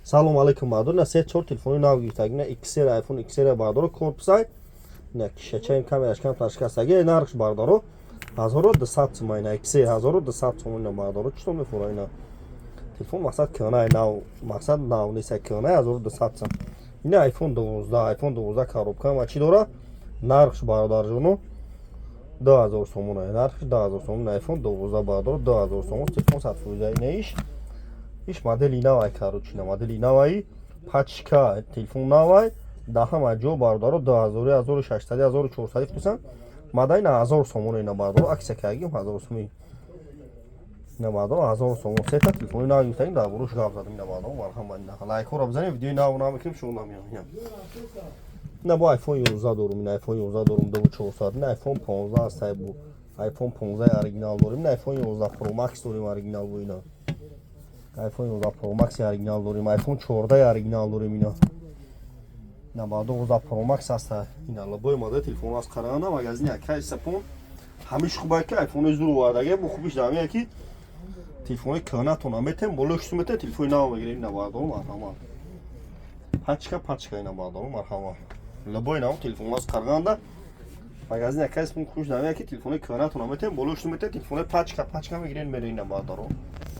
Салом алейкум, бардор. На се чор телефони нав гирифтаги, на XR, iPhone XR, бардоро, корпусай на кишачаим, камераш камтар шикастаги. Нархш, бардоро, 1200 сум. Ина XR 1200 сум. Ина, бардоро, чито мефура ина телефон? Мақсад кӯнай, нав, мақсад нав нест, кӯнай, 1200 сум. Ина iPhone 12, iPhone 12, коробка ма чӣ дора? Нархш, бародарҷоно, 2000 сомона. Нархш 2000 сомон. iPhone 12, бардоро, 2000 сомон. Телефон 100%. Ина иш модели навай, короче, ина модели навай, пачка телефон навай. Да ҳама ҷо, бародаро, 2000, 1600, 1400 фурӯшанд. Мада ина 1000 сомон. Ина, бародаро, акция кардагим, 1000 сомон. Ина, бародаро, 1000 сомон. Сета телефони нав гирифтагим, дар боруш гап задам. Ина, бародаро, марҳамат, ина лайкҳоро бизанед, видеои нав намекунем, шумо намеём. Ина бо iPhone 11 дорум, ина iPhone 11 дорум, 2400. Ина iPhone 15 ҳастай, бу iPhone 15 оригинал дорем. Ина iPhone 11 Pro Max дорем, оригинал бо. Ина iPhone 11 Pro Max оригинал дорем, iPhone 14 оригинал дорем. Ина ба 12 Pro Max ҳаста. Ина лабои модели телефон аз Қарағанда, магазини Акай Сапон. Ҳамиш хубае ки iPhone зур овардаге. Бо хубиш дар ки телефони кӯҳнатон метем, болои шуту метем, телефони нав мегирем. Ина, бардору, марҳамат, пачка пачка. Ина, бардору, марҳамат, лабои нав телефон аз Қарағанда, магазини Акай Сапон. Хубиш дар ки телефони кӯҳнатон метем, болои шуту метем, телефони пачка пачка мегирем, мерем. Ина, бардору.